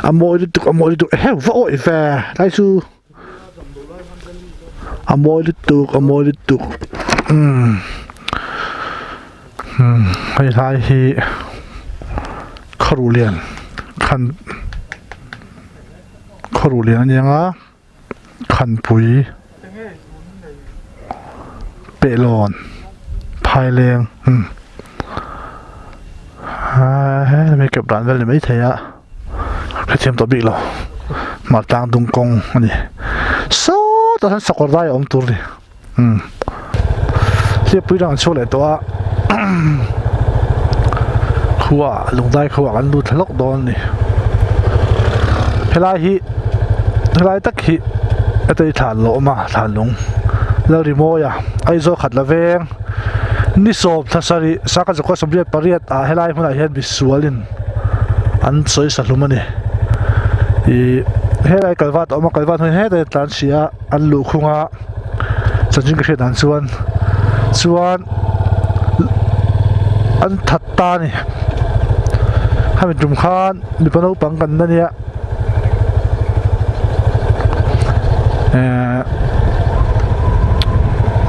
A mawi lutuk a mawi lutuk eheu va awih ve tlai chu a mawi lutuk a mawi lutuk umm umm hei lai hi khawruh lian khan khawruh lian a ni ang a khanpui pehlawn phaileng umm aa he kep dan vel ni maithei a hrethiam tawh bik lo hmar tlang dung kawng a ni sawtah sawn sakawr dai a awm tur a ni umm hliappui dang an chhuak leh tawh a khua lungdai khuaah kan lut thla lawk dawn a ni helai hi helai tak hi heta hi thlan lo awm a thlan lung Lalrimawia Aizawl khat la veng ni sawm thla sarih sangha zakua sawmriat pariat ah helai hmunah hian misualin an sawi sa hlum a ni ih helai kalvat a awm a kalvat hmun hi hetah hian tlan si a an luhkhung a. Chanchin ka hriat dan chuan chuan an that ta a ni hemi tum khan mipa naupang kan la nia ehh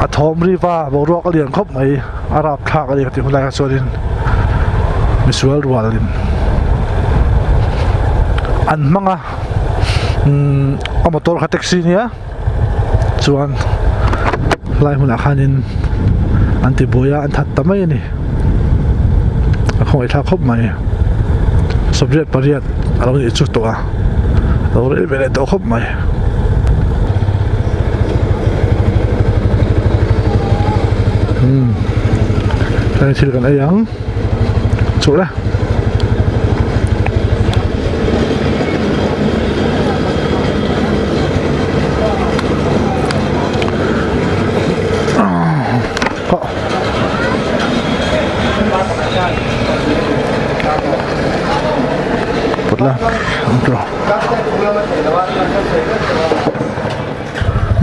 a thawm riva boruak a lian khawp mai a rapthlak a ni ka tih hun lai kha chuanin misual rualin an hmang a umm a motor kha taxi nia. Chuan helai hmunah khanin an ti buai a an that ta mai a ni a khawngaih thlak khawp mai sawmriat pariat a lo nih chu tawh a a lo rei ve leh tawh khawp mai. Umm heng thil kan ei ang chulh e.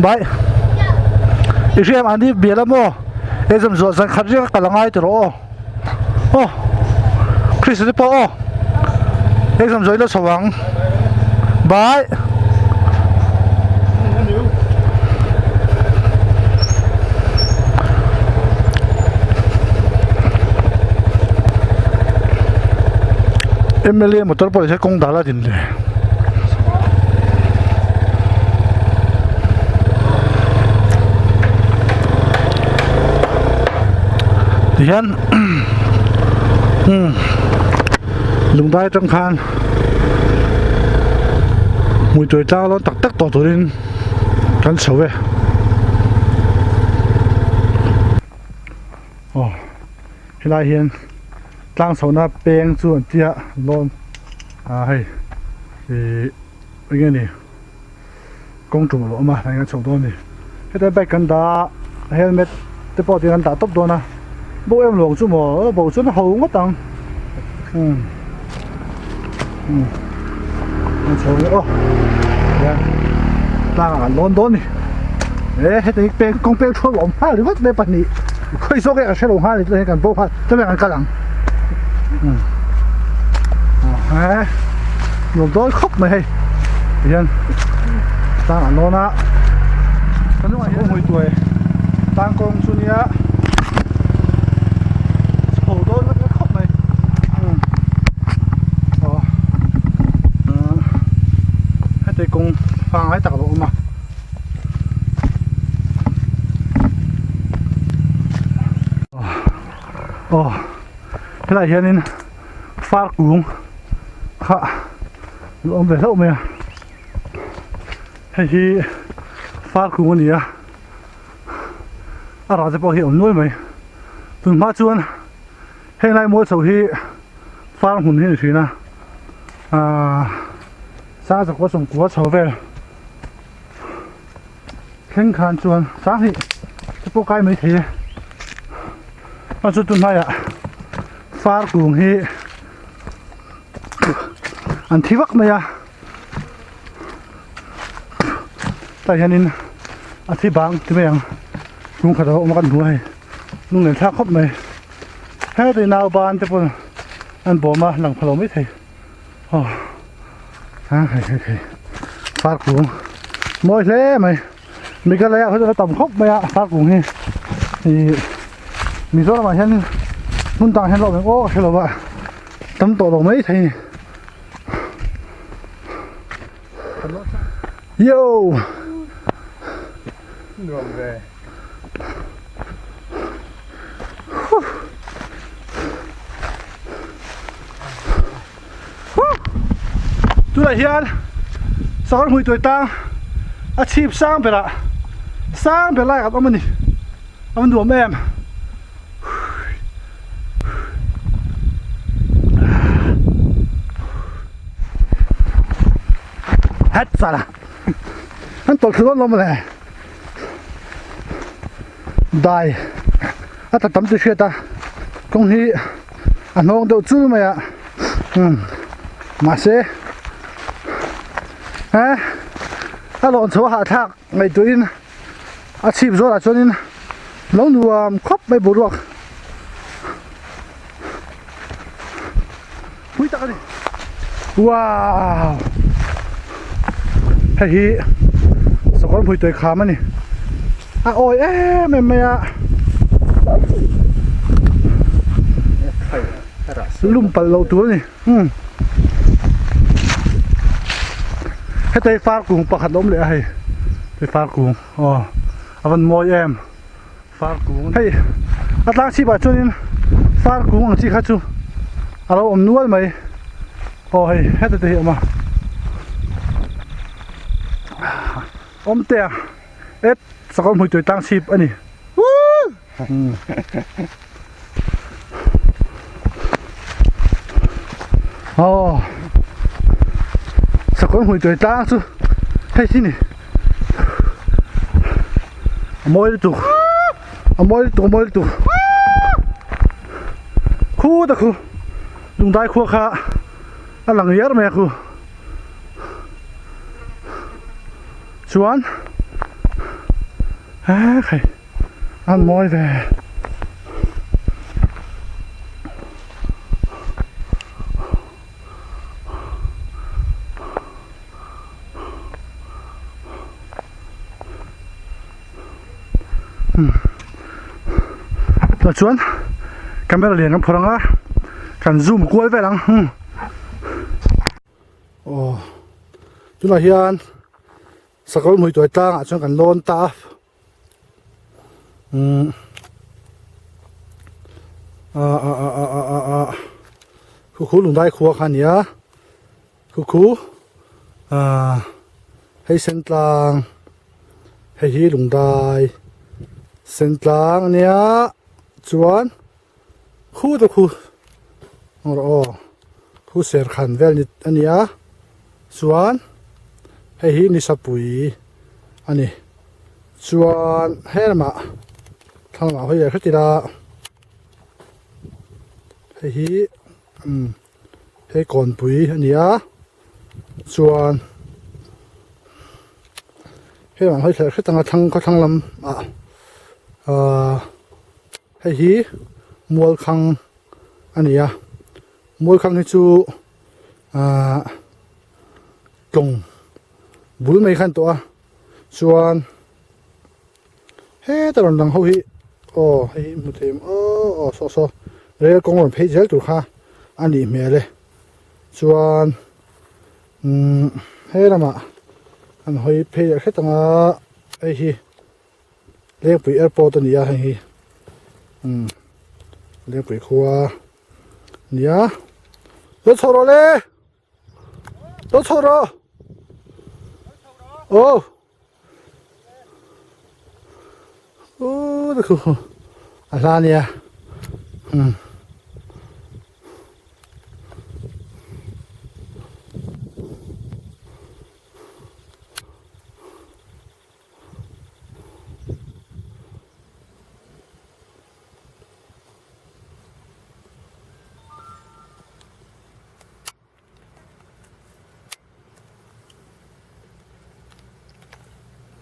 Bai i hriat ang ni bial a maw exam zawh zan khat riak a kal a ngai tawh aw aw Christ te pawh aw exam zawh ila chho ang bai. M L A motor pawh hi kawng dal a din le. Tihian umm lungdai atang khan hmuituai tlang lawn tak tak tawh turin kan chho e aw helai hian tlang chhohna peng chu an tia lawn ah hei ih eng nge ni. Kawng tum a lo awm a eng a chho dawn a ni heta bike kan dah a helmet te pawh tiang an dah tawp dawn a bo em lo ang chu maw bo chuan a ho ngawt ang umm umm a chho leh aw hian tlang ah kan lawn dawn a ni e heta hi peng kawng peng thuam a awm nghal ringawt mai pahnih khawi zawk nge kan hre lo nghal a ni tunah hian kan bo nghal tunah kan kal ang umm he nuam dawn khawp mai hei tihian tlang an lawn a ka hnungah hian hmui tuai tlang kawng chu nia chho dawn vek vek khawp mai umm aw ahh heti kawng pangngai tak a lo awm a. Aw helaiah hianin far kung kha a awm ve hlauh mai a hei hi far kung a ni a a rah te pawh hi a awm nuai mai tun hma chuan heng lai mual chho hi far hmun hi a ni thin a ahh sangha zakua sawmkua chho vel. Thleng khan chuan sang hi te pawh kai mai thei e a chu tu hnaiah far kung hi an thi vak mai a tah hianin a thi bang ti mai ang kung khat a awm a kan hmu a hei lunglen thlak khawp mai heti nauban te pawh an bawm a lang pha lo mai thei aw. A hei hei hei far kung mawi hle mai Meghalaya ah hian a tam khawp mai a far kung hi ih Mizoram ah hian hmun dangah hian a awm em aw ka hre lo a tam tawh lo mai thei a ni. Yo! Nuam ve. Tunah hian sakawr hmui tuai tang a chhip sang berah sang ber lai kan awm a ni a va nuam em. Het sala an tawlh thlu dawn lo mawle dai a tla tam tih hriat a kawng hi a hnawng deuh chul mai a umm mahse eh a lawn chho a hahthlak ngaihtuahin a chhip zawlah chuanin lo nuam khawp mai boruak pui tak a ni wow hei hi sakawr hmui tuai kham a ni a awi em em mai a lum palh loh tur a ni umm heta hi far kung pakhat a awm leh a hei hei far kung aw a van mawi em. Far kung hei a tlang chhip ah chuanin far kung ang chi kha chu a lo awm nual mai aw hei heta te hi a awm a awm te a et sakawr hmui tuai tlang chhip a ni woo aw sakawr hmui tuai tlang chu hei hi ni a mawi lutuk a mawi lutuk a mawi lutuk khu ta khu lungdai khua kha a lang iar mai a khu chuan hei an mawi ve. Tah chuan camera lian kan phawrh ang a kan zoom kual vel ang umm aw tunah hian sakawr hmui tuai tlangah chuan kan lawn ta a umm ah ah ah ah ah ah ah khu khu lungdai khua kha a ni a. Khu khu ah hei sen tlang hei hi lungdai sen tlang a nia chuan khu te khu ang rawh aw khu serkhan vel ni a ni a chuan hei hi nisapui a ni chuan he lamah thlang lamah hawi leh hret ila hei hi umm. Hei kawnpui a ni a chuan hei ang hawi hret anga thlang khaw thlang lam ah ahh hei hi mualkhang a ni a mualkhang hi chu ahh tlawng bul mai khan tawh a chuan Heta rawn lang ho hi aw hei hi hmu thei em aw aw saw saw rel kawng rawn phei zel tur kha a nih hmel e chuan umm he lamah an hawi phei leh hret anga hei hi Lengpui airport a ni a hei hi umm Lengpui khua a ni a lo chho rawh le lo chho rawh aw. A hla ania umm.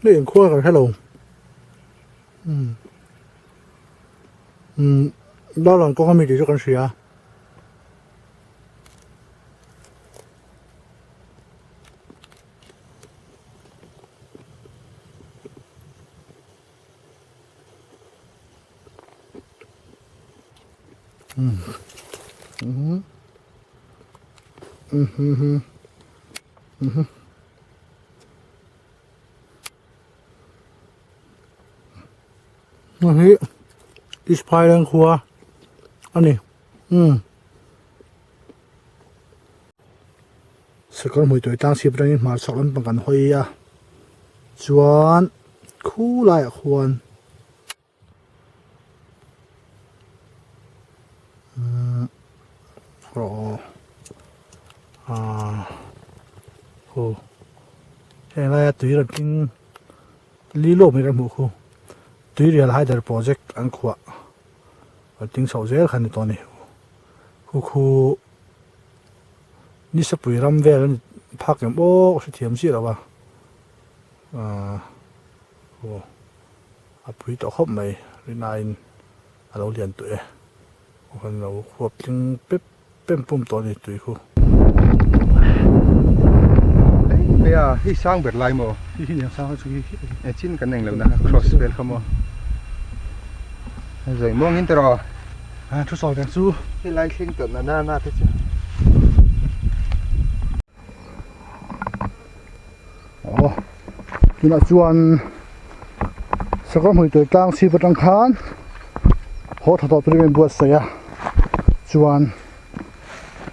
Hei eng khua kan hrelo umm umm darlawn kawng ami tih chu kan hria. Umm umm umm umm Hei hi East Phailen khua a ni umm. Sakawr hmui tawih tlang chhip atangin hmar chhak lampang kan hawi a chuan khu laiah khuan umm rawh aw ahh khu heng laia tui rawn tling li lawk mai kan hmuh khu tuirial hydel project an khuah rawn tling chhoh zel kha a ni tawh a ni khu khu. Nisapui ram vel a ni phak em aw ka hrethiam chiah lo a ahh aw a pui tawh khawp mai rinaiin a lo lian tawh e aw kan lo khuap tling pep pem pum tawh a ni tui khu. Hei a hei sang ber lai maw? Hei hi lian sang chu hi hi. E chin kan eng lo na cross vel kha maw? Zawi muang in tawh. A thu sawi vek chu. Helai thleng tawh na na na te chu. Aw tunah chuan sakawr hmui tawih tlang chhip atang khan haw tha tawh turin a inbuatsaih a chuan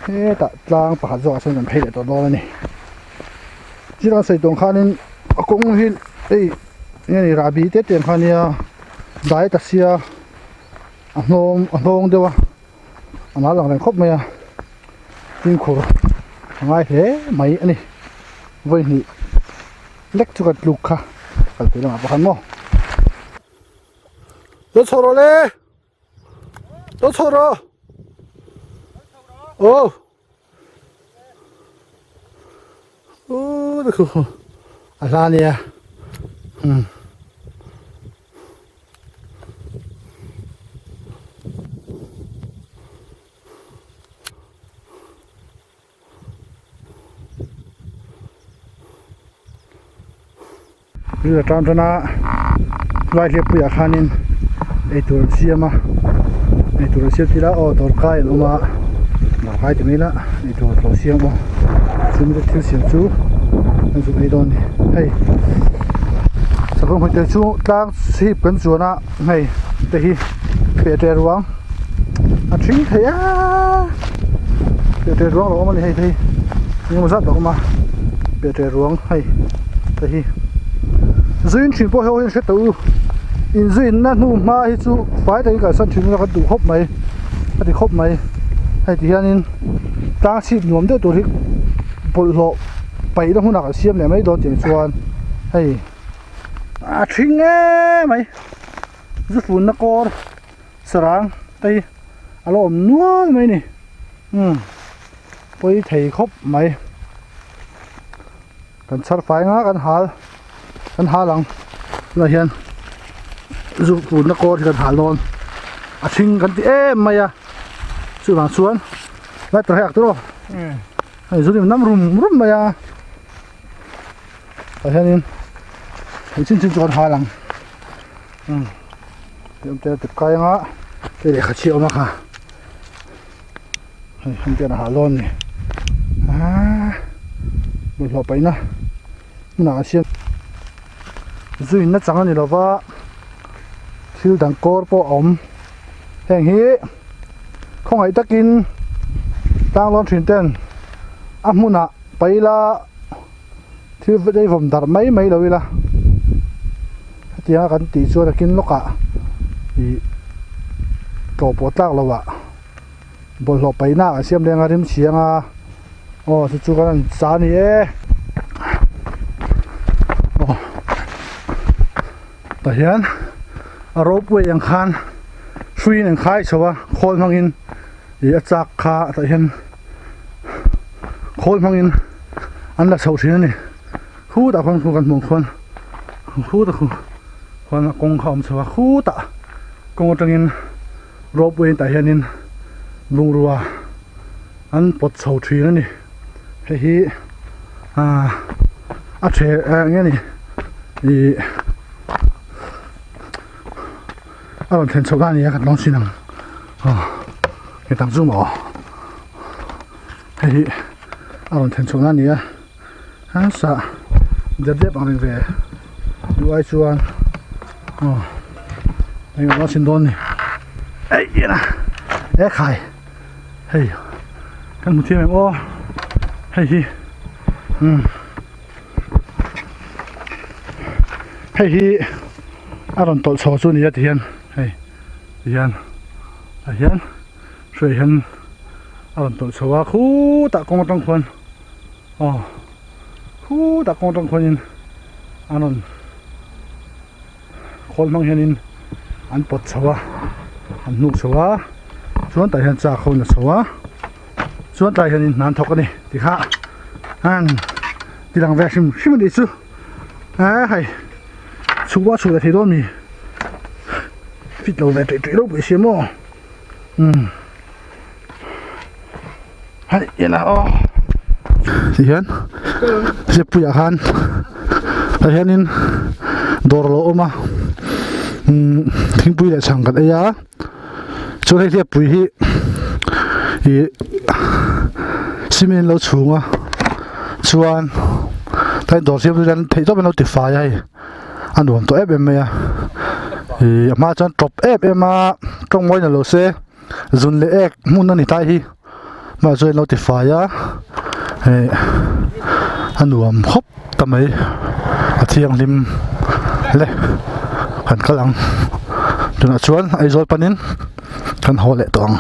hetah tlang pakhat zawkah chuan kan phei leh tawh dawn a ni chutah sawi tawng khanin a kawng hi hei enge ni rahbi te te ang kha ania dai ta sia. A hnawng a hnawng deuh a a nal ang reng khawp mai a fimkhur a ngai hle mai a ni vawi hnih lek chu kan tluk kha kal pui lamah pawh khan maw lo chho rawh le lo chho rawh aw u a hla ania umm. Ril a tan tan a lai hliappuiah khanin eitur an siam a eitur an siam tir a aw dawrkai an awm a dawrkai ti mai ila eitur a lo siam a chumi te thil siam chu an zuk ei dawn a ni hei sakawr hmui te chu tlang chhip kan chuan a hei te hi pehṭe ruang a ṭhing thei a pehṭe ruang a lo awm a ni hei te hi engemaw zat a awm a pehṭe ruang hei te hi zuin ṭhin pawh hi ho hian hre tawh u inzuinna hnu hma hi chu fai takin kalsan ṭhin ila kan duh khawp mai a ti khawp mai hei ti hianin tlang chhip nuam deuh tur hi bawlhhlawh paihna hmunah kan siam leh mai dawn tih chuan hei a ṭhing em mai zu funna kawr sarang te hi a lo awm nual mai a ni umm pawi thei khawp mai kan chhar fai nga kan hal kan hal ang tunah hian zu funna kawr hi kan hal dawn a ṭhing kan ti em mai a chuvang chuan lai tawh hei ak tawh hei zu rim nam rum rum mai a. Tah hianin hei chin chin chu kan hal ang umm hei awm te a tip kai anga hei lehkha chhiah awm a kha hei heng te an hal dawn a ni aaa bawlhhlawh paihna hmunah an siam zuin na chang a ni lova thil dang kawr pawh a awm heng hi khawngaih takin tlanglawn thin ten a hmunah paila. Thil ei vawm darh mai mai lo ila hetianga kan tih chuan a kin lawkah ih tlawh pawh tlak loh ah bawlhhlawh paihna ah an siam leng a rim chhiang a aw chu chu kan han cha a ni e aw tah hian a ropeway ang khan hruiin an khai chho a khawl hmangin ih a chak kha tah hian. Khawl hmangin an la chhoh thin a ni khutah khuan khu kan hmuh ang khuan khutah khu khuan a kawng kha a awm chho a khutah kawng atangin ropeway tah hianin bungrua an pawt chho thin a ni hei hi ah a the eng nge ni ih a rawn thlen chhoh dan a ni a kan lawng chin ang aw. Hei tak chu maw hei hi a rawn thlen chhuahna a ni a nasa dep dep ang reng ve duh ai chuan aw eng emaw a chhin dawn a ni eih ena e khai hei kan hmu thiam em aw hei hi umm hei hi a rawn tawlh chho chu a ni a tihian hei tihian tah hian hruai hian a rawn tawlh chho a khutah kawng atang khuan aw khutah kawng atang khuanin a rawn khawl hmang hianin an pawt chho a an hnuk chho a chuan tah hian chak ho in a chho a chuan tlai hianin hna an thawk a ni tikha an ti lang ve hrim hrim a nih chu eee hei chhuk a chhuk leh thei dawn mi fit lo ve tih tih lo pawh i sia maw umm hei ila aw ti hian zeppuiah khan tah hianin dawr a lo awm a umm thingpui leh chhang kan ei a chuan hei hliappui hi ih cement an lo chhung a chuan tlai dawr siam chu hian theih tawp in an lo ti fai a hei a nuam tawh em em mai a ih a hma chuan tawp em em a tawng mawi na lo se. Zun leh ek hmun a ni tlai hi hmaah chuan an lo ti fai a hei a nuam khawp ta mai a thianghlim le kan kal ang tunah chuan Aizawl panin kan haw leh tawh ang.